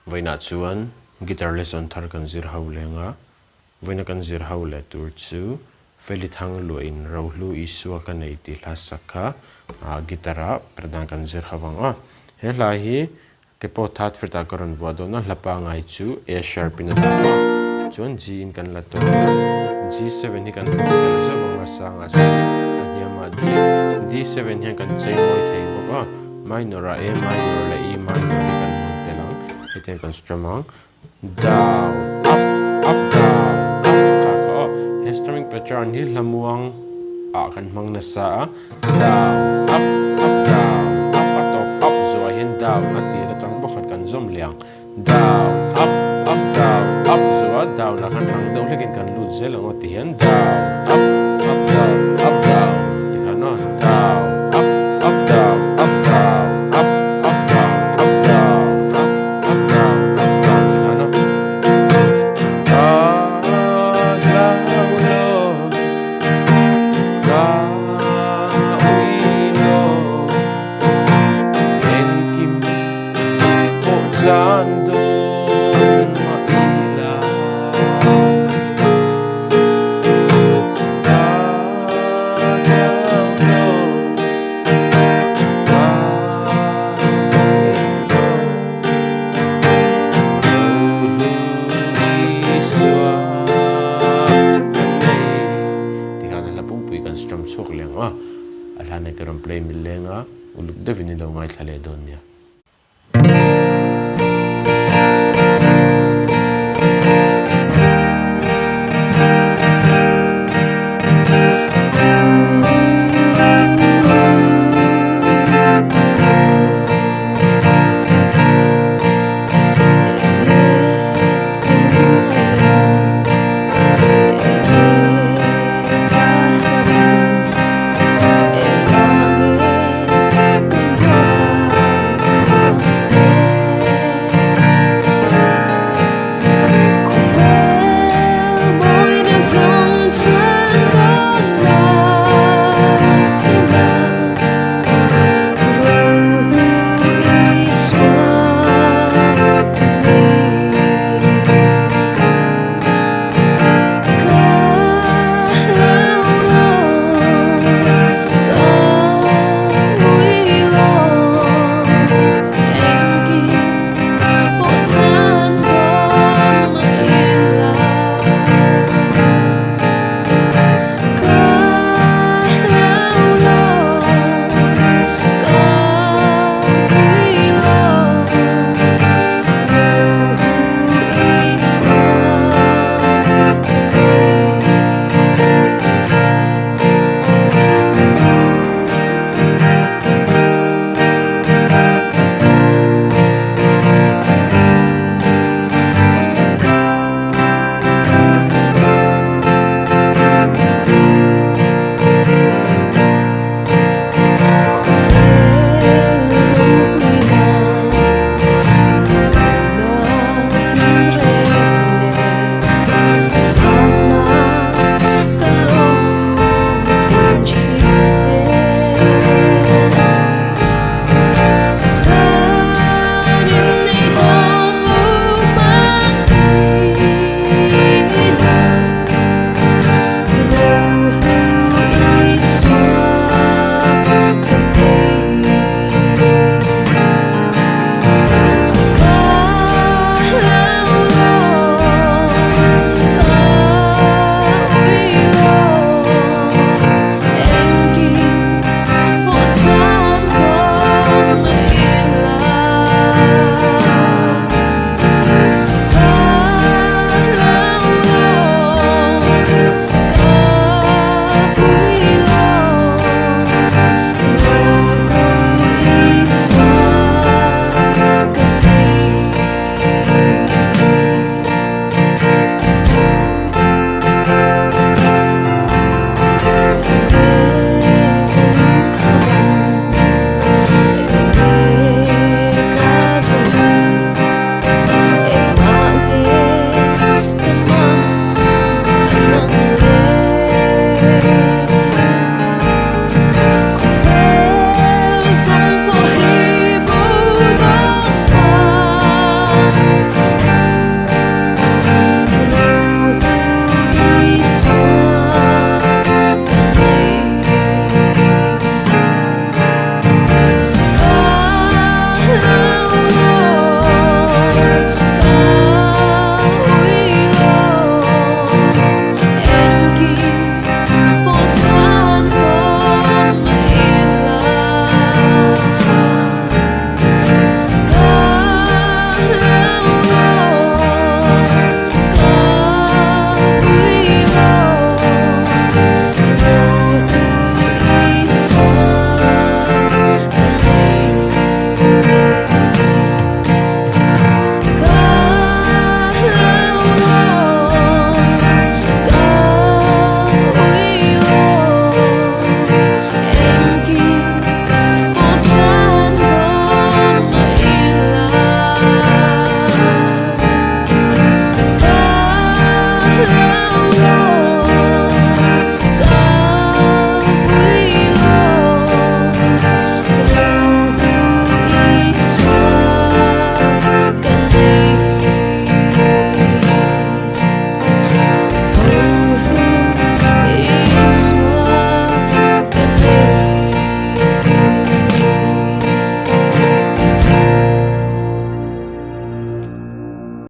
Vawiinah chuan guitar lesson thar kan zir ho leng a, vawiina kan zir ho leh tur chu Feli Thang luahin Rohlu Isua ka nei tih hla sak kha guitar ah pradhan kan zir ho ang a. He hla hi ke pawh third fret ah ka rawn vuah dawn a, hla pangai chu A sharp in a dah a, chuan G in kan la tawn a, G7 hi kan hmang tel zauh ang a, sangah C, a hniamah D, D7 hian kan chei mawi thei bawk a. Minor ah A minor leh E minor hi kan hmang tel ang. Hetiang kan strum ang. Down, up, up, down, up kha kha aw. He strumming pattern hi hlamuang ah kan hmang nasa a. Down, up, up, down, up a tawp up zuah hian down a tir atang bawk kan zawm leh ang. Down, up, up, down, up zuah down ah khan rang deuh hlekin kan lut zel ang aw ti hian down, up, up, down, up, down ti khan aw down, up, up, down, up, down, up, up, down, up, down, up, up, down, up, down ti khan aw. Ka hlau lo, ka ui lo, engkim pawh chan dawn mah ila ka hlau lo ka vui lo Rohlu Isua ka nei tikhan a hla pumpui kan strum chhuak leng a a hla nei ka rawn play mil leng a uluk deuhin i lo ngaithla leh dawn nia.